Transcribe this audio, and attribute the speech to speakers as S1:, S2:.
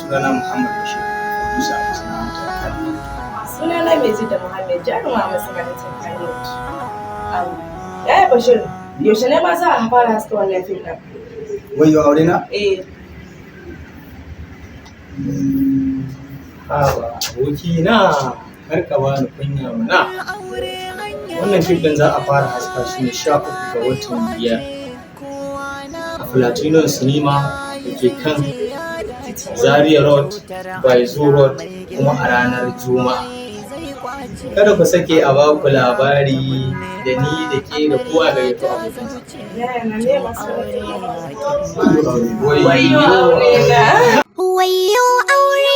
S1: Sunana Muhammad Bashir, producer a masana'antar Kannywood.
S2: Sunana Maijidda Muhammad, jaruma a masana'antar Kannywood. Yaya Bashir, yaushe ne ma za a fara haska wannan fim ɗin?
S1: Wayyo Aure Na?
S2: Eh.
S3: Haba aboki na, kar ka bani kunya mana. Wannan fim ɗin za a fara haska shi ne 13 ga watan biyar a Platinum Cinema da ke kan Zaria Road by Zoo Road, kuma a ranar Juma'a. Kada ku sake a baku labari, da ni da ke da kowa gayyato abokansa.
S2: Yaya na ne masu
S3: Wayyo
S2: Wayyo Aure Na.
S4: Wayyo Aure.